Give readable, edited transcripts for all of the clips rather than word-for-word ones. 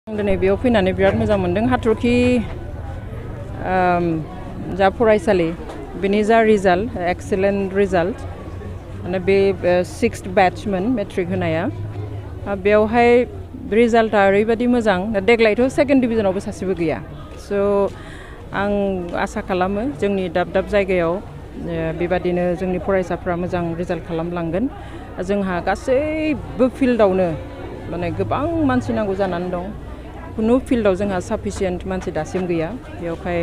दिनै बेयाव फैनानै बिराद मोजां मोनदों हाथरखि जा फरायसालि बेनि जा रिजाल्ट एक्सेलेन्ट रिजाल्ट माने बे 6th बैचमोन मेट्रिक होनाया बेयावहाय रिजाल्टआ ओरैबायदि मोजां देग्लायथ' 2nd डिभिजनावबो सासेबो गैया स' आं आसा खालामो जोंनि दाब दाब जायगायाव बेबादिनो जोंनि फरायसाफ्रा मोजां रिजाल्ट खालामलांगोन जोंहा गासैबो फिल्डआवनो माने गोबां मानसि नांगौ जानानै दं कुनु फिल्डआव जोंहा साफिसियेन्ट मानसि दासिम गैया बेयावहाय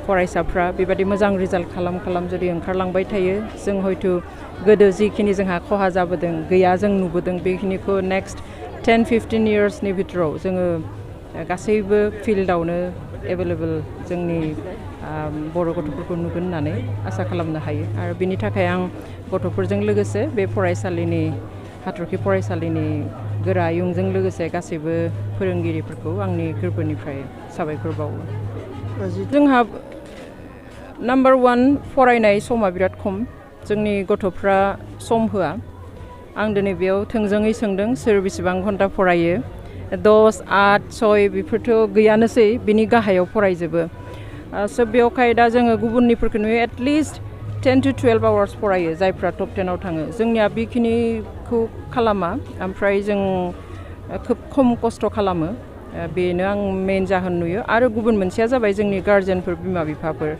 फरायसाफ्रा बेबादि मोजां रिजाल्ट खालाम जुदि ओंखारलांबाय थायो जों हयथ' गोदो जिखिनि जोंहा खहा जाबोदों गैया जों नुबोदों बेखिनिखौ नेक्स्ट 10-15 इयार्सनि भितराव जोङो गासैबो फिल्डआवनो एभेलेबल जोंनि बर' गथ'फोरखौ नुगोन होननानै आसा खालामनो हायो आरो बिनि थाखाय आं गथ'फोरजों लोगोसे बे फरायसालिनि हाथरखि फरायसालिनि गोरा इयुनजों लोगोसे गासैबो फोरोंगिरिफोरखौ आंनि गोरबोनिफ्राय साबायखर बावो जोंहा नाम्बार 1 फरायनाय समा बिराद खम जोंनि गथ'फ्रा सम होआ आं दिनै बेयाव थोंजोङै सोंदों सोर बेसेबां घन्टा फरायो 10, 8, 6 बेफोरथ' गैयानोसै बिनि गाहायाव फरायजोबो स' बेयावहाय दा जोङो गुबुननिफोरखौ नुयो एटलिस्ट 10 to 12 आवार्स फरायो जायफ्रा टप 10आव थाङो जोंनिया बेखिनिखौ खालामा ओमफ्राय जों खोब खम खस्थ' खालामो बेनो आं मेन जाहोन नुयो आरो गुबुन मोनसेया जाबाय जोंनि गार्जेनफोर बिमा बिफाफोर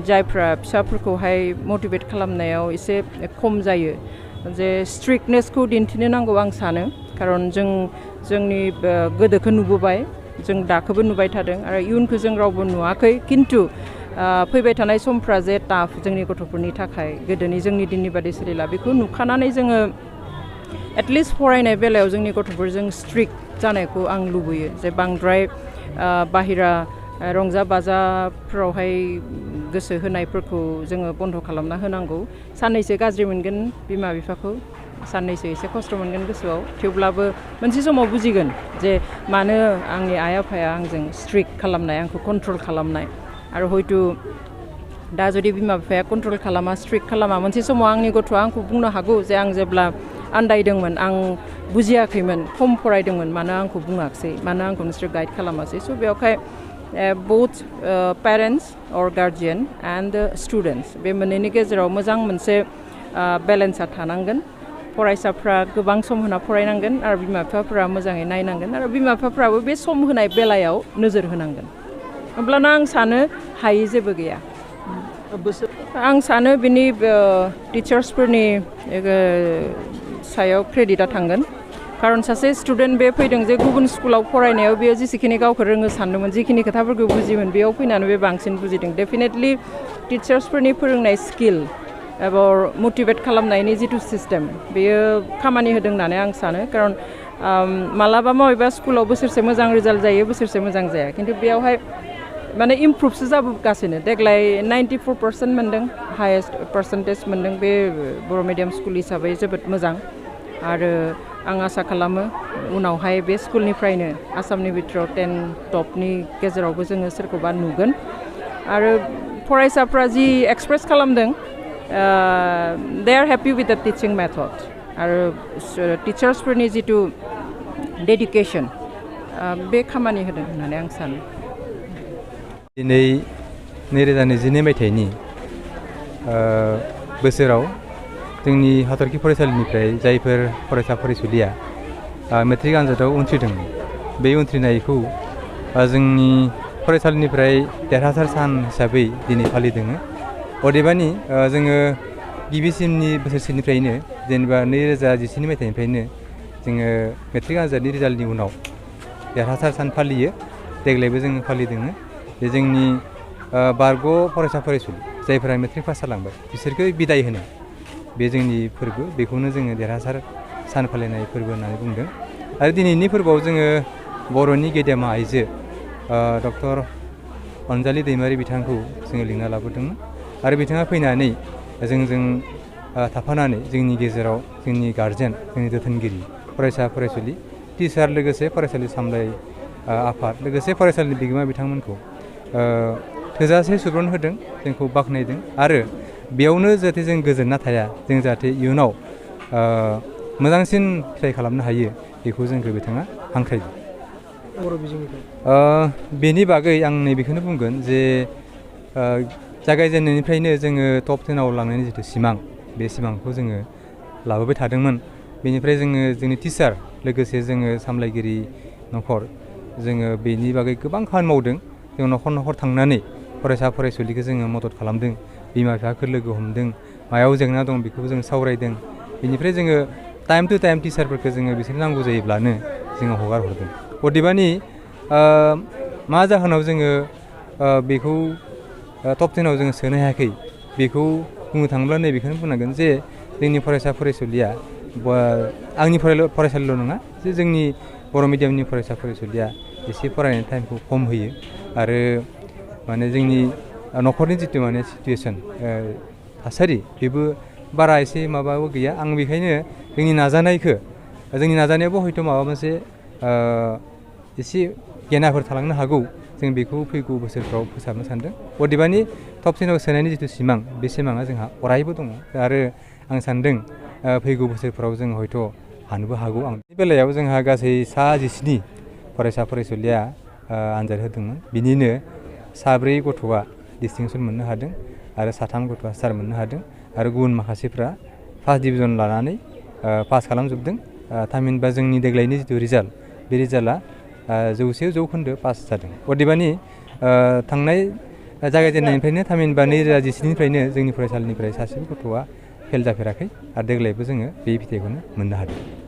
जायफ्रा फिसाफोरखौहाय मटिभेट खालामनायाव एसे खम जायो जे स्ट्रिक्टनेसखौ दिन्थिनो नांगौ आं सानो खारन जोंनि गोदोखौ नुबोबाय जों दाखौबो नुबाय थादों आरो इयुनखौ जों रावबो नुवाखै खिन्थु फैबाय थानाय समफ्रा जे टाफ जोंनि गथ'फोरनि थाखाय गोदोनि जोंनि दिननि बादि सोलिला बेखौ नुखानानै जोङो एटलिस्ट फरायनाय बेलायाव जोंनि गथ'फोरजों स्ट्रिक्ट जानायखौ आं लुबैयो जे बांद्राय बाहेरा रंजा बाजाफ्रावहाय गोसो होनायफोरखौ जोङो बन्द' खालामना होनांगौ साननैसो गाज्रि मोनगोन बिमा बिफाखौ साननैसो एसे खस्थ' मोनगोन गोसोआव थेवब्लाबो मोनसे समाव बुजिगोन जे मानो आंनि आइ आफाया आंजों स्ट्रिक्ट खालामनाय आंखौ कन्ट्रल खालामनाय आरो हयथ' दा जुदि बिमा बिफाया कन्ट्रल खालामा स्ट्रिक्ट खालामा मोनसे समाव आंनि गथ'आ आंखौ बुंनो हागौ जे आं जेब्ला आन्दायदोंमोन आं बुजियाखैमोन खम फरायदोंमोन मानो आंखौ बुङाखसै मानो आंखौ नोंसोर गाइड खालामासै स' बेयावहाय बोथ पेरेन्टस अर गार्जियान एन्ड स्टुडेन्टस बे मोननैनि गेजेराव मोजां मोनसे बेलेन्सआ थानांगोन फरायसाफ्रा गोबां सम होना फरायनांगोन आरो बिमा बिफाफ्रा मोजाङै नायनांगोन आरो बिमा बिफाफ्राबो बे सम होनाय बेलायाव नोजोर होनांगोन होमब्लाना आं सानो हायै जेबो गैया आं सानो बिनि टिचार्सफोरनि सायाव क्रेडिटआ थांगोन खारन सासे स्टुडेन्ट बे फैदों जे गुबुन स्कुलाव फरायनायाव बेयो जेसेखिनि गावखौ रोङो सानदोंमोन जिखिनि खोथाफोरखौ बुजियोमोन बेयाव फैनानै बे बांसिन बुजिदों डेफिनेटलि टिचार्सफोरनि फोरोंनाय स्किल एबा मटिभेट खालामनायनि जिथु सिस्टेम बेयो खामानि होदों होननानै आं सानो खारन मालाबा माबेबा स्कुलाव बोसोरसे मोजां रिजाल्ट जायो बोसोरसे मोजां जाया खिन्थु बेयावहाय माने इमप्रुभसो जाबोगासिनो देग्लाय 94% मोनदों हायेस्ट पार्सेन्टेज मोनदों बे बर' मिडियाम स्कुल हिसाबै जोबोद मोजां आरो आं आसा खालामो उनावहाय बे स्कुलनिफ्रायनो आसामनि बिथोराव 10 टपनि गेजेरावबो जोङो सोरखौबा नुगोन आरो फरायसाफ्रा जि एक्सप्रेस खालामदों दे आर हेपि विथ द टिचिं मेथड आरो टिचार्सफोरनि जिथु डेडिकेसन बे खामानि होदों होननानै आं सानो दिनै 2022 मायथाइनि बोसोराव जोंनि हाथरखि फरायसालिनिफ्राय जायफोर फरायसा फरायसुलिया मेट्रिक आनजादाव उनथ्रिदोंमोन बे उनथ्रिनायखौ जोंनि फरायसालिनिफ्राय देरहासार सान हिसाबै दिनै फालिदों अदेबानि जोङो गिबिसिननि बोसोरसेनिफ्रायनो जेनेबा 2011 मायथाइनिफ्रायनो जोङो मेट्रिक आनजादनि रिजाल्टनि उनाव देरहासार सान फालियो देग्लायबो जोङो फालिदों जे जोंनि बारग' फरायसा फरायसुलि जायफोरा मेट्रिक पास जालांबाय बिसोरखौ बिदाय होनो बे जोंनि फोरबो बेखौनो जोङो देरहासार सान फालिनाय फोरबो होननानै बुंदों आरो दिनैनि फोरबोआव जोङो बर'नि गेदेमा आइजो डक्टर अनजालि दैमारि बिथांखौ जोङो लिंना लाबोदोंमोन आरो बिथाङा फैनानै जोंजों थाफानानै जोंनि गेजेराव जोंनि गार्जेन जोंनि जोथोनगिरि फरायसा फरायसुलि टिचार लोगोसे फरायसालि सामलाय आफाद लोगोसे फरायसालिनि बिगोमा बिथांमोनखौ थोजासे सुबुरुन होदों जोंखौ बाख्नायदों आरो बेयावनो जाहाथे जों गोजोनना थाया जों जाहाथे इयुनाव मोजांसिन फिथाइ खालामनो हायो बेखौ जोंखौ बिथाङा हांख्रायदों। बर' बिजोंनिफ्राय? बेनि बागै आं नैबेखौनो बुंगोन जे जागायजेननायनिफ्रायनो जोङो टप 10आव लांनायनि जिथु सिमां बे सिमांखौ जोङो लाबोबाय थादोंमोन। बेनिफ्राय जोङो जोंनि टिचार लोगोसे जोङो सामलायगिरि नखर जोङो बेनि बागै गोबां खामानि मावदों। जों नखर नखर थांनानै फरायसा फरायसुलिखौ जोङो मदद खालामदों, बिमा बिफाखौ लोगो हमदों, मायाव जेंना दं बेखौबो जों सावरायदों। बेनिफ्राय जोङो टाइम टु टाइम टिचारफोरखौ जोङो बिसोरनो नांगौ जायोब्लानो जोङो हगार हरदों। अदेबानि मा जाहोनाव जोङो बेखौ टप 10आव जोङो सोनो हायाखै बेखौ बुंनो थाङोब्ला नैबेखौनो बुंनांगोन जे जोंनि फरायसा फरायसुलिया आंनि फरायसालिल' नङा जे जोंनि बर' मिडियामनि फरायसा फरायसुलिया एसे फरायनायनि टाइमखौ खम होयो आरो माने जोंनि नखरनि जितु माने सिटुवेसन थासारि बेबो बारा एसे माबाबो गैया। आं बेखायनो जोंनि नाजानायावबो हयथ' माबा मोनसे एसे गेनाफोर थालांनो हागौ। जों बेखौ फैगौ बोसोरफ्राव फोसाबनो सानदों। अदेबानि टप 10आव सोनायनि जिथु सिमां बे सिमाङा जोंहा अरायबो दङ आरो आं सानदों फैगौ बोसोरफ्राव जों हयथ' हानोबो हागौ। आं बे बेलायाव जोंहा गासै 17 फरायसा फरायसुलिया आनजाद होदोंमोन। बिनिनो 4 गथ'आ डिस्टिंसन मोननो हादों आरो 3 गथ'आ स्टार मोननो हादों आरो गुबुन माखासेफ्रा फार्स्ट डिभिजन लानानै पास खालामजोबदों। थामहिनबा जोंनि देग्लायनि जिथु रिजाल्ट बे रिजाल्टआ 100% पास जादों। अदेबानि थांनाय जागायजेननायनिफ्रायनो थामहिनबा 2017निफ्रायनो जोंनि फरायसालिनिफ्राय सासेबो गथ'आ फेल जाफेराखै आरो देग्लायबो जोङो बे फिथाइखौनो मोननो हादों।